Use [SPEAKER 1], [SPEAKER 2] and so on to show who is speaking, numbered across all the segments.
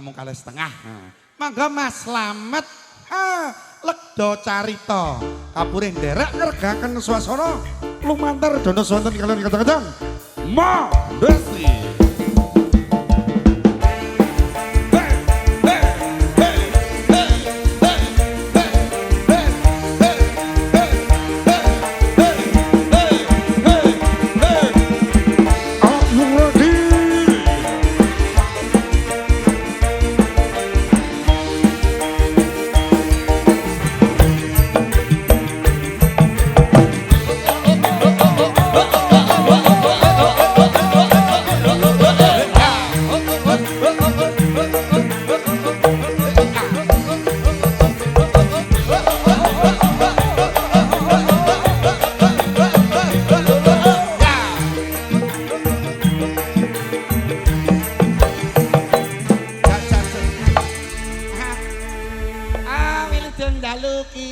[SPEAKER 1] Namung kalih setengah. Mangga Mas Slamet. Legdo carita. Kapurih nderek ngregaken swasana lumantar dono sonten kalian kadang-kadang. Ma Desti.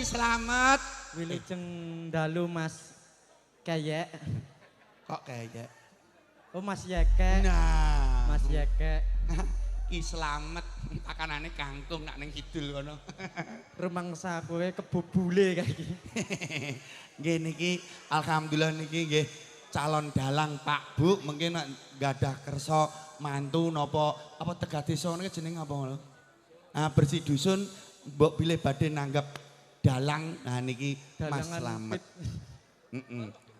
[SPEAKER 1] Slamet.
[SPEAKER 2] Wilujeng dalu Mas Keyek.
[SPEAKER 1] Kok Keyek?
[SPEAKER 2] Oh Mas Yeke.
[SPEAKER 1] Nah,
[SPEAKER 2] Mas Yeke.
[SPEAKER 1] Ki Slamet pakanane kangkung nak ning kidul kono.
[SPEAKER 2] Rumangsa kowe kebubule kae iki.
[SPEAKER 1] Nggih niki alhamdulillah niki nggih calon dalang Pak Bu mungkin nek gadah kersa mantu napa apa Tegal Desa niki jenenge apa ngono. Nah, bersih dusun mbok bilih badhe nanggap dalang. Nah niki Mas Slamet.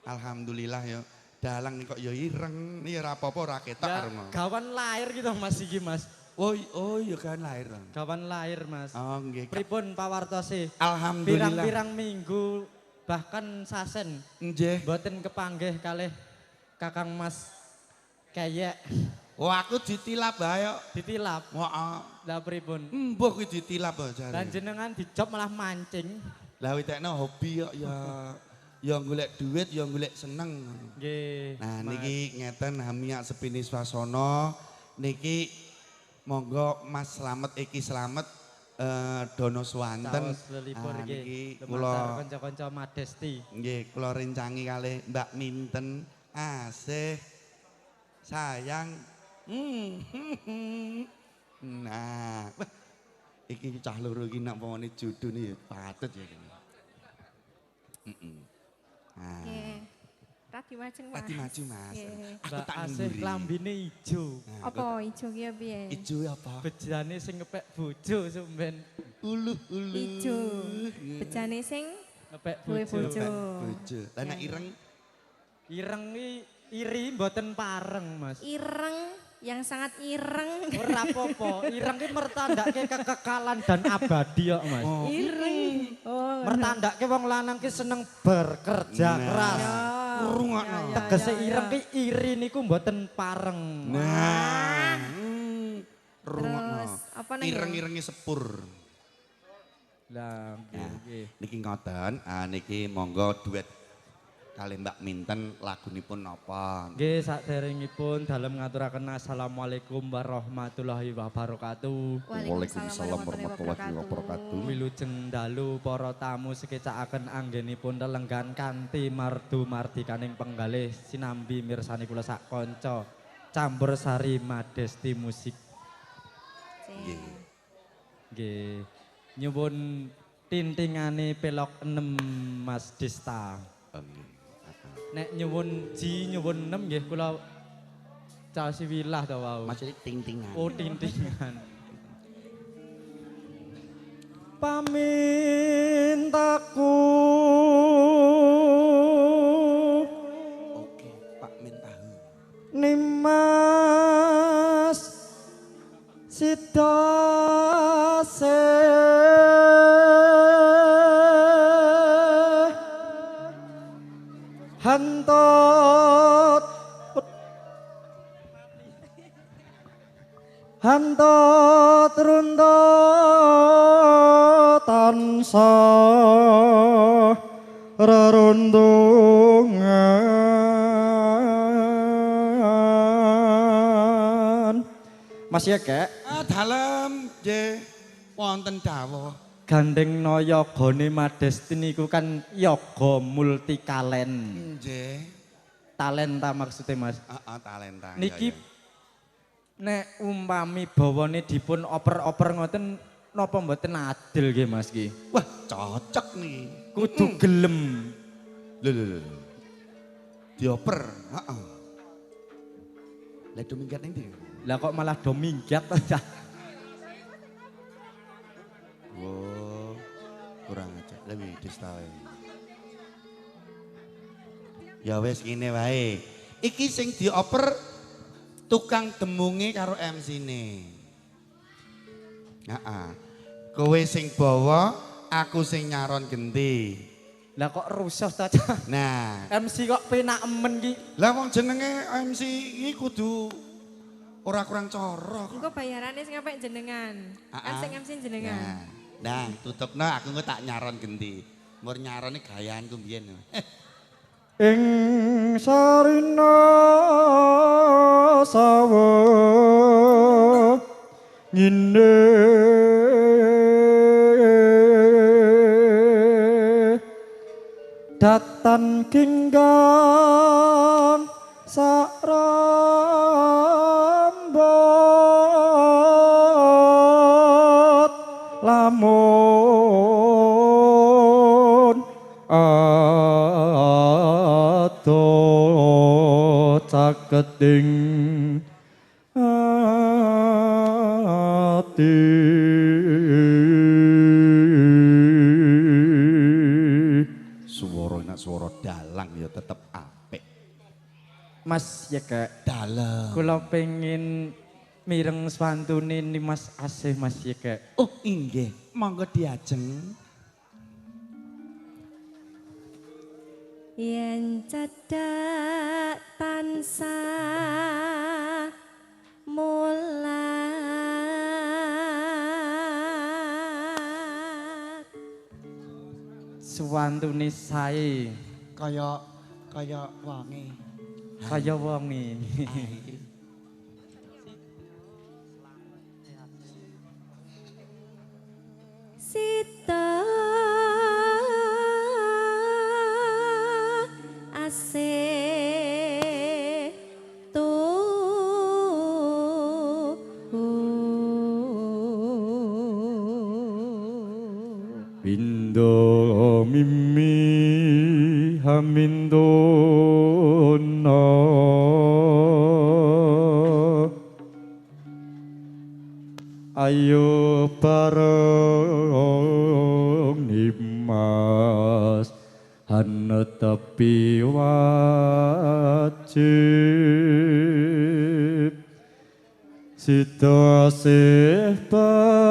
[SPEAKER 1] Alhamdulillah ya. Dalang kok ya ireng. Ini ora apa-apa ora ketok karo.
[SPEAKER 2] Gawan lahir gitu Mas iki Mas.
[SPEAKER 1] Oh, oh iya gawan lahir.
[SPEAKER 2] Gawan lahir Mas.
[SPEAKER 1] Oh nggih.
[SPEAKER 2] Pripun pawartose?
[SPEAKER 1] Alhamdulillah.
[SPEAKER 2] Pirang-pirang minggu bahkan sasen.
[SPEAKER 1] Nggih.
[SPEAKER 2] Mboten kepanggih kalih Kakang Mas Keyek.
[SPEAKER 1] Oh aku ditilap bae kok.
[SPEAKER 2] Ditilap?
[SPEAKER 1] Heeh.
[SPEAKER 2] Lah pripun?
[SPEAKER 1] Mbuh kuwi ditilap kok jare.
[SPEAKER 2] Lah jenengan dijob malah mancing.
[SPEAKER 1] Lah witekno hobi kok ya. Ya golek duit, ya golek seneng.
[SPEAKER 2] Nggih.
[SPEAKER 1] Nah niki ngeten hamiak sepini swasana niki monggo Mas Slamet iki Slamet dono swanten.
[SPEAKER 2] Nah, niki kula kanca-kanca Madesti.
[SPEAKER 1] Nggih, kula rencangi kalih Mbak Minten asih sayang. Nah, wah, iki cah loro iki nek pomone judune ya patut ya iki. Nah.
[SPEAKER 3] Nggih. Radi majeng Mas.
[SPEAKER 1] Radi maju Mas. Aku tak
[SPEAKER 2] asih klambine ijo.
[SPEAKER 1] Nah,
[SPEAKER 3] apa ijo ki ya piye?
[SPEAKER 1] Ijo apa?
[SPEAKER 2] Bejane sing ngepek bojo sampean.
[SPEAKER 1] Uluh uluh.
[SPEAKER 3] Ijo. Bejane sing
[SPEAKER 2] ngepek bojo.
[SPEAKER 1] Bojo. Lah nek ireng?
[SPEAKER 2] Ireng iki iri mboten pareng Mas.
[SPEAKER 3] Ireng yang sangat ireng.
[SPEAKER 2] Ora apa-apa, ireng ki mertandake kekekalan dan abadi kok Mas.
[SPEAKER 1] Oh.
[SPEAKER 3] Ireng. Oh.
[SPEAKER 2] Mertandake wong lanang ki seneng bekerja keras.
[SPEAKER 1] Rungokno.
[SPEAKER 2] Tegese ireng ki iri niku mboten pareng.
[SPEAKER 1] Nah. Rungokno. Ireng-irenge sepur.
[SPEAKER 2] Lah nggih.
[SPEAKER 1] Niki ngoten, niki monggo duet kalih Mbak Minten lagunipun napa?
[SPEAKER 2] Nggih, saderengipun dalem ngaturaken assalamualaikum warahmatullahi wabarakatuh.
[SPEAKER 3] Waalaikumsalam
[SPEAKER 1] warahmatullahi wabarakatuh.
[SPEAKER 2] Wilujeng dalu para tamu sekecakaken anggenipun lelenggan kanthi mardu mardikaning penggalih sinambi mirsani kula sak kanca Campur Sari Madesti Musik.
[SPEAKER 1] Nggih.
[SPEAKER 2] Nggih. Nyuwun tintingane pelok 6 Mas Desta.
[SPEAKER 1] Nggih.
[SPEAKER 2] Nek nyuwun ji nyuwun 6 nggih kula caosi wilah ta wau.
[SPEAKER 1] Maksudnya ting-tingan.
[SPEAKER 2] Oh ting-tingan. Pamintaku.
[SPEAKER 1] Oke, Pak Mintahu.
[SPEAKER 2] Nimas sidase hantot hantot runtut tansah rerundungan. Mas Yeke.
[SPEAKER 1] Dalem nggih wonten dawuh.
[SPEAKER 2] Gandeng nayagane Madesti niku kan yoga multikalen.
[SPEAKER 1] Nggih.
[SPEAKER 2] Talenta maksudnya Mas.
[SPEAKER 1] Heeh, talenta.
[SPEAKER 2] Niki Nek umpami bawane dipun oper-oper ngoten napa mboten adil nggih Mas ki?
[SPEAKER 1] Wah, cocok nih.
[SPEAKER 2] Kudu gelem.
[SPEAKER 1] Lho lho lho. Dioper, heeh. Lah do minggat ning ndi?
[SPEAKER 2] Lah kok malah do minggat to, Cah?
[SPEAKER 1] Oh, kurang aja. Lebih distawe. Ya wis ngene wae. Iki sing dioper tukang demunge karo MC-ne. Heeh. Kowe sing bawa, aku sing nyaron genti.
[SPEAKER 2] Lah kok rusuh ta, Cah?
[SPEAKER 1] Nah,
[SPEAKER 2] MC kok penak emen ki.
[SPEAKER 1] Lah wong jenenge MC iki kudu ora kurang cara kok.
[SPEAKER 3] Engko bayarane sing apik jenengan. Kan sing MC jenengan.
[SPEAKER 1] Nah, tutupno aku engko tak nyaron genti. Mur nyarone gayaanku mbiyen.
[SPEAKER 2] Ing sarina sawa ngene datan ginggang sarambot lamun ado caketing ati.
[SPEAKER 1] Suara enak, suara dalang ya tetep apik.
[SPEAKER 2] Mas ya kek
[SPEAKER 1] dalem.
[SPEAKER 2] Kula pengin mireng swantune Nimas Asih Mas ya kek.
[SPEAKER 1] Oh inggih, monggo diajeng.
[SPEAKER 3] Yen cedhak tansah mulat
[SPEAKER 2] swantune sae
[SPEAKER 1] kaya kaya wonge.
[SPEAKER 2] Kaya wonge.
[SPEAKER 3] Sita asih tu
[SPEAKER 2] Bindo mimi hamindona ayo bareng Nimas hanetepi wajib sida asih prayan.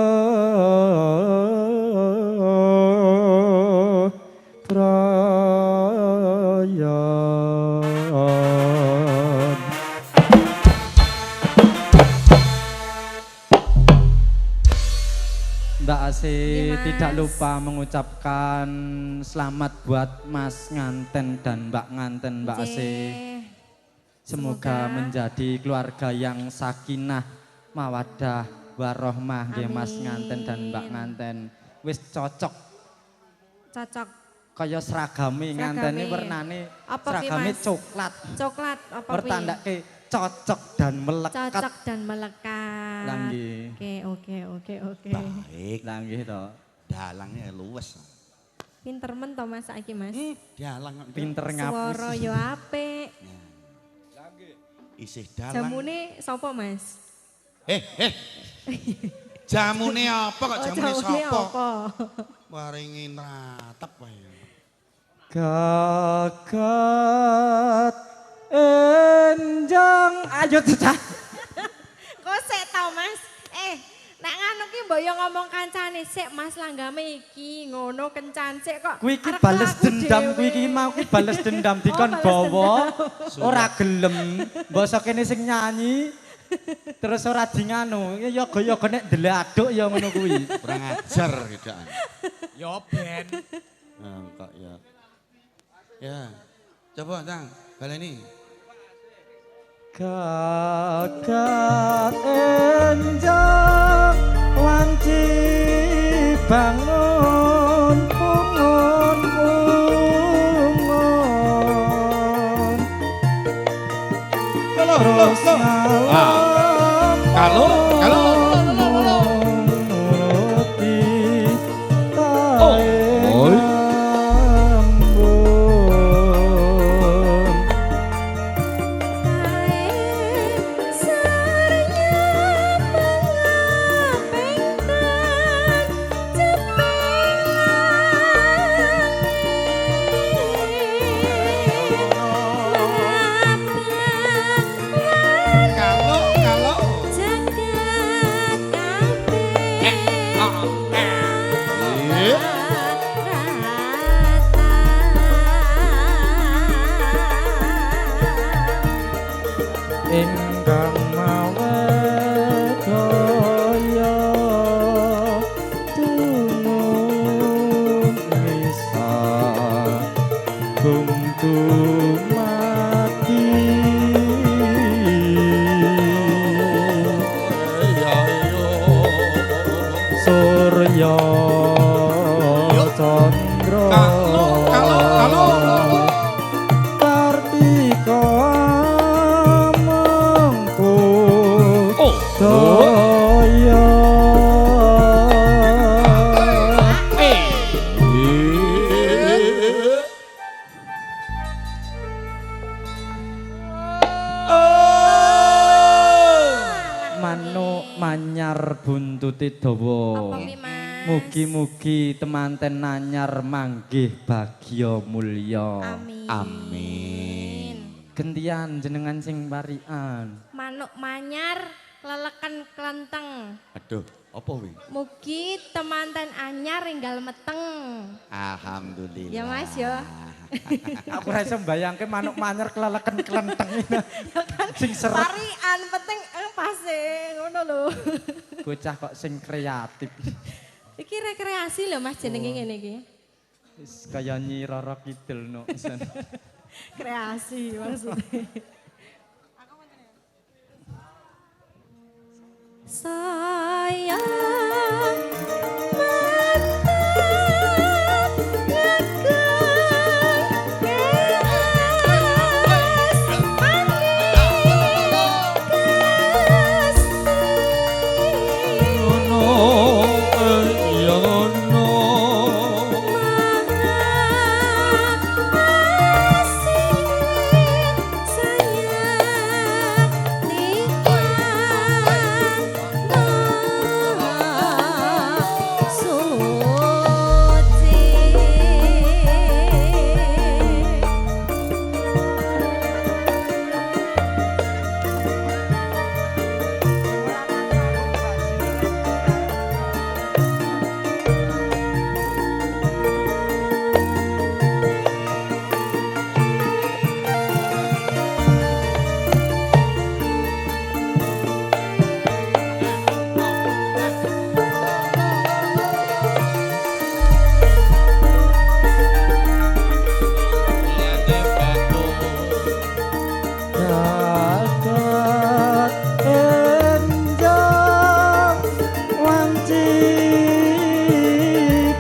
[SPEAKER 2] Mbak Asih tidak lupa mengucapkan selamat buat Mas Nganten dan Mbak Nganten, Mbak Asih. Semoga menjadi keluarga yang sakinah, mawadah, warohmah nggih Mas Nganten dan Mbak Nganten. Wis cocok.
[SPEAKER 3] Cocok.
[SPEAKER 2] Kaya seragame ngantene wernane seragame coklat.
[SPEAKER 3] Coklat apa kuwi?
[SPEAKER 2] Pertandake cocok dan melekat.
[SPEAKER 3] Cocok dan melekat.
[SPEAKER 2] Lah nggih.
[SPEAKER 3] Oke.
[SPEAKER 1] Baik.
[SPEAKER 2] Lah nggih to.
[SPEAKER 1] Dalangnya luwes.
[SPEAKER 3] Pinter men to Mas saiki Mas.
[SPEAKER 1] Dalang
[SPEAKER 2] pinter ngapus.
[SPEAKER 3] Swara yo apik.
[SPEAKER 1] Lah nggih. Isih dalang.
[SPEAKER 3] Jamune sapa Mas?
[SPEAKER 1] Jamune apa kok jamune sapa? Waringi nratep wae.
[SPEAKER 2] Gagat enjang ayo cecah.
[SPEAKER 3] Kok sik to Mas? Nek ngono ki mbok yo ngomong kancane sik Mas langgame iki ngono kencan sik kok.
[SPEAKER 2] Kuwi iki bales dendam kuwi iki mau ki bales dendam dikon bawa ora gelem. Mbok kene sing nyanyi terus ora di nganu yoga-yoga nek ndeladuk ya ngono kuwi.
[SPEAKER 1] Kurang ajar gedaan.
[SPEAKER 4] Ya ben.
[SPEAKER 1] Kok ya. Ya. Coba Tang, baleni.
[SPEAKER 2] Gagat enjang wanci bangun pungun pungun terus ngalami Ingkang mawe daya tumung misa dumati surya candra kartika mangku daya. Manuk manyar buntute dawa. Mugi-mugi temanten nanyar manggih bagya mulya.
[SPEAKER 3] Amin.
[SPEAKER 1] Amin.
[SPEAKER 2] Gentian jenengan sing parikan.
[SPEAKER 3] Manuk manyar leleken klenteng.
[SPEAKER 1] Aduh, apa kuwi?
[SPEAKER 3] Mugi temanten anyar enggal meteng.
[SPEAKER 1] Alhamdulillah.
[SPEAKER 3] Ya Mas ya.
[SPEAKER 2] Aku ora iso mbayangke manuk manyar kleleken klenteng. Sing seret.
[SPEAKER 3] Parikan penting pase ngono lho.
[SPEAKER 2] Bocah kok sing kreatif.
[SPEAKER 3] Iki rekreasi lho Mas jenenge ngene iki.
[SPEAKER 2] Wis kaya Nyi Roro Kidul no.
[SPEAKER 3] Kreasi maksudnya. Sayang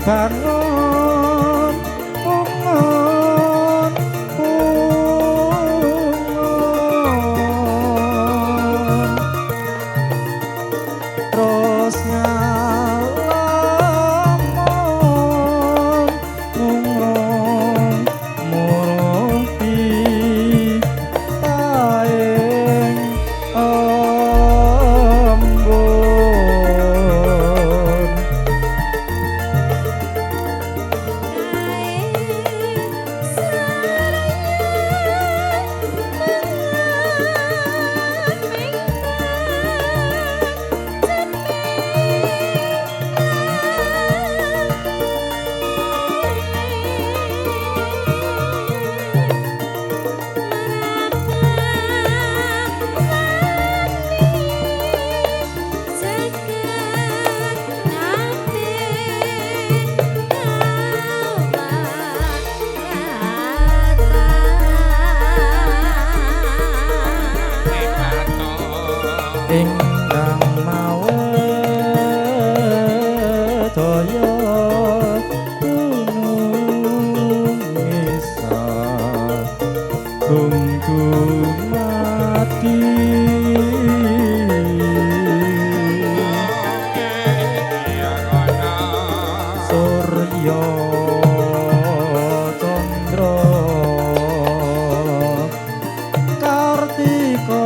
[SPEAKER 2] bangun ungun ungun terus ngalamun ungun murung pitaing embun. Ingkang mawe daya dunung isa dumati surya candra kartika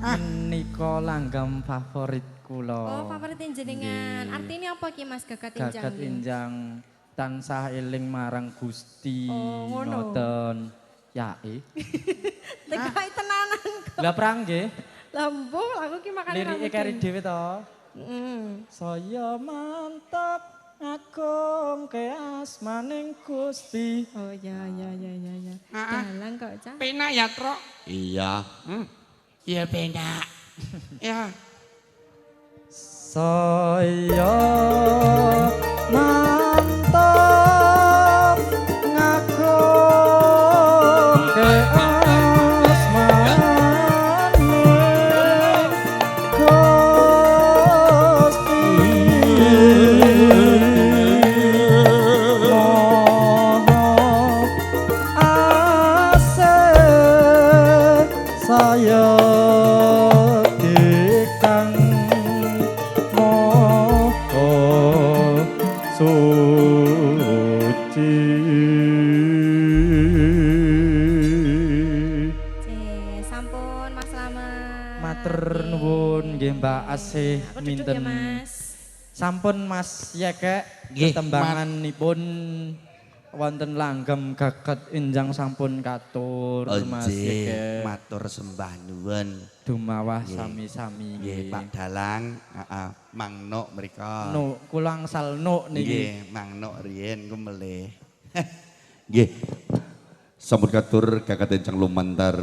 [SPEAKER 2] menika langgam favorit kula. kula.
[SPEAKER 3] Oh, favorit jenengan. Artinya apa ki Mas gagat injang?
[SPEAKER 2] Gagat injang tansah eling marang Gusti.
[SPEAKER 3] Oh, ngono.
[SPEAKER 2] Ngoten. Ya e.
[SPEAKER 3] Tekai tenanan kok.
[SPEAKER 2] Lah prang nggih.
[SPEAKER 3] Lah mbuh aku ki makane
[SPEAKER 2] lirike kari dhewe to.
[SPEAKER 3] Heeh.
[SPEAKER 2] Saya mantep ngagungke asmaning Gusti.
[SPEAKER 3] Oh ya ya ya ya ya. Dalang kok cah.
[SPEAKER 1] Penak ya, Trok? Iya. Iya penak. Ya.
[SPEAKER 2] Saya mantep ngagungke asmaning Gusti. Maha asih saya kang maha suci.
[SPEAKER 3] Sampun Mas Slamet.
[SPEAKER 2] Matur nuwun nggih Mbak Asih
[SPEAKER 3] minten.
[SPEAKER 2] Ya, Mas. Sampun Mas Yekek tetembanganipun wonten langgam gagat injang sampun katur Mas Yekek.
[SPEAKER 1] Matur sembah nuwun.
[SPEAKER 2] Dumawah sami-sami
[SPEAKER 1] nggih Pak Dalang, heeh, Mang Nuk mriko.
[SPEAKER 2] Nuk kula angsal nuk niki.
[SPEAKER 1] Nggih, Mang Nuk riyen ku melih. Nggih. Sampun katur gagat injang lumantar